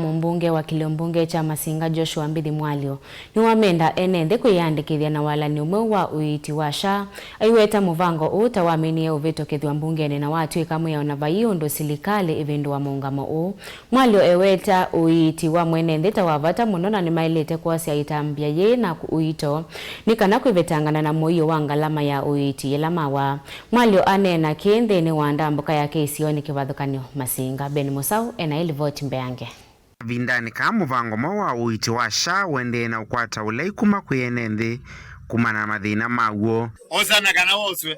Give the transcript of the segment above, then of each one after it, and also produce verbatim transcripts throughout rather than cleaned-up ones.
Mũmbunge wa kĩlĩo mbunge kya Masinga Joshua Mbithi Mwalyo nĩwamenda ene nthĩ kwĩyandĩkĩthya na walani ũmwe wa ũiiti wa SHA, aiweta mũvango ũũ ta waminie ũvĩtũkĩthw'a mbungenĩ na watw'ĩka mwĩao na vai ũndũ silikalĩ ĩvĩndũa mũũngamo ũũ. Mwalyo eweta ũiiti wa mwene nthĩ ta wa vata mũno na nĩmaĩlĩte kwosya ĩtambya yĩĩ na ũito nĩ kana kwĩvetangana na mũio wa ngalama ya ũiiti yĩla mawaa. Mwalyo aneena kĩĩ nthĩnĩ wa ndambũka yake isionĩ kĩvathũkany'o Masinga. Ben Mũsaũ ena ĩlivoti mbeange. Kavindanĩ kaa mũvango mweũ wa ũiiti wa SHA ũendee na ũkwata ũlei kuma kwĩ ene nthĩ kumana na mathĩna maw'o. Osana kana woswe.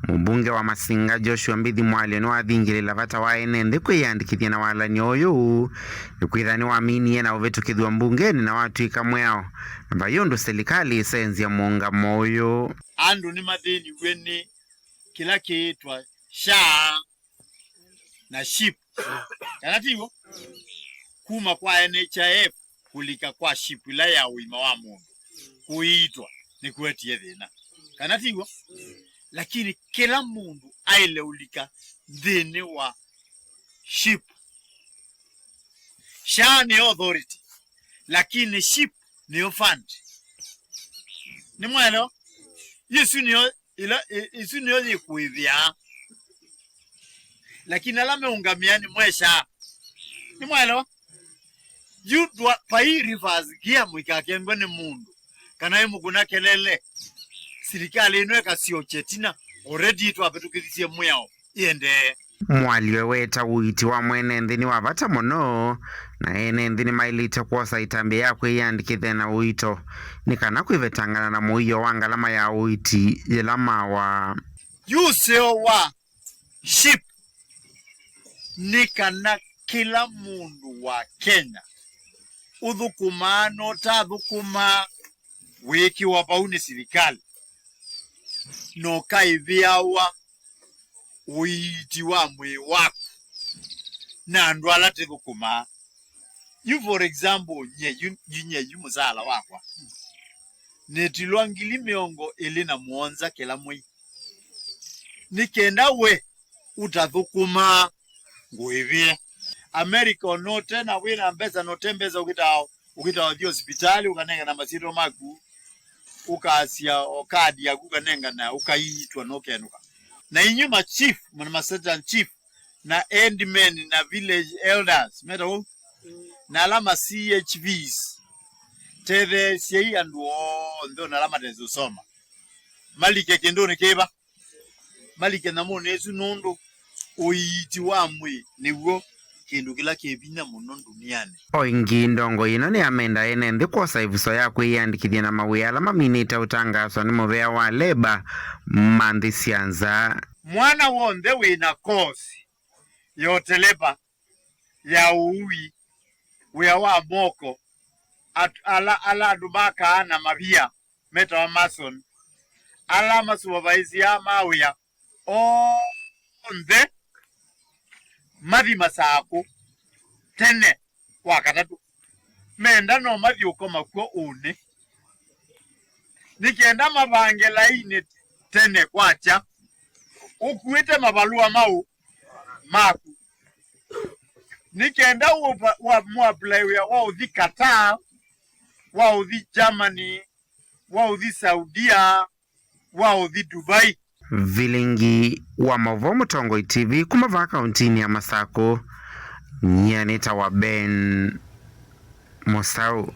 Mũmbunge wa Masinga Joshua Mbithi Mwalyo nĩwathingĩlĩla vata wa ene nthĩ kwĩyandĩkĩthya na walany'o ũyũ, nĩkwĩtha nĩwaminie na ũvĩtũkĩthw'a mbungenĩ na watw'ĩka mwĩao, na vai ũndũ silikalĩ ĩsenzya mũũngamo ũyũ. Andũ nĩmathĩniw'e nĩ kĩla kĩĩtwa SHA na SHIP. Kana ti w'o? Kuma kwa N H I F kũlika kwa SHIP ĩla ya ũima wa mũndũ, kũiitwa nĩkũetie thĩna. Kana ti w'o? Lakini kĩla mũndũ aĩle ũlika nthĩnĩ wa SHIP. SHA nĩ authority, lakini SHIP nĩyo fund. Nĩmwaelewa? Isu nĩyo ila, i-, isu nĩyo yĩkũĩvĩa. Lakini ala meũngamĩa nĩ mwe SHA. Nĩmwaelewa? Yu ndwa-, vai reverse gear mũikakengwe nĩ mũndũ, kana ĩmũkũna kelele. Silikalĩ ĩno ĩkasyokya ĩtina, already twavĩtũkĩthisye mwĩao ĩendee. Mwalyo eweta ũiiti wa mwene nthĩ nĩ wa vata mũno, na ene nthĩ nĩmaĩlĩte kwosa ĩtambya ya kwĩyandĩkĩthya na ũito nĩ kana kwĩvetangana na mũio wa ngalama ya ũiiti yĩla mawaa. Yu ũseo wa SHIP nĩ kana kĩla mũndũ wa Kenya ũthũkũmaa na ũtathũkũmaa wĩkĩwa vau nĩ silikalĩ na ũkaĩvĩawa ũiiti wa mwĩĩ waku na andũ ala tĩthũkũmaa. Yu, for example, nyie yu, yu, nyie yu mũsaala wakwa nĩtilwa ngili mĩongo ĩlĩ na mũonza kĩla mwei, nĩ kenda we ũtathũkũmaa ngũĩvĩe. America ona ũte na wĩ na mbesa na ũte mbesa ũkĩtaa, ũkĩtaa ũthi hospitali ũkanengana masyĩtwa maku, ũkasya o kadi yaku ũkanengana, ũkaiitwa na ũkenũka. Na inyu ma chief, ma assistant chief, na headmen na village elders, meta ũu, na ala ma C H Vs, tetheesyai andũ onthe ona ala matesĩ ũsoma malike kĩndũnĩ kĩva, malike nyamũnĩ ĩsu, nũndũ ũiiti wa mwĩĩ nĩw'o kĩndũ kĩla kĩ vinya mũno ndunianĩ. O ĩngĩ, ndongoi ĩno nĩyamenda ene nthĩ kwosa ĩvuso ya kwĩyĩandĩkĩthya na mawĩa ala maminĩte ũtangaaswa nĩ mũvea wa Labour ma nthĩ sya nza. Mwana w'onthe wĩ na kosi ya ũteleva, ya ũui, wĩa wa moko, at-, ala, ala andũ makaa na mavia metawa mason, ala masuvavaĩsĩaa mawĩa onthe mathi Masakũ tene wa katatũ. Menda no mathi ũkoma kw'o ũnĩ, nĩ kenda mavange lainĩ tene kwakya, ũkuĩte mavalũa maũ maku, nĩ kenda ũva-, wa-, mũapply wĩa wa ũthi Qatar, wa ũthi Germany, wa ũthi Saudia, wa ũthi Dubai. Vilingi wa maũvoo Mũtongoi T V kuma vaa kauntinĩ ya Masakũ, nyie nĩtawa Ben Mũsaũ.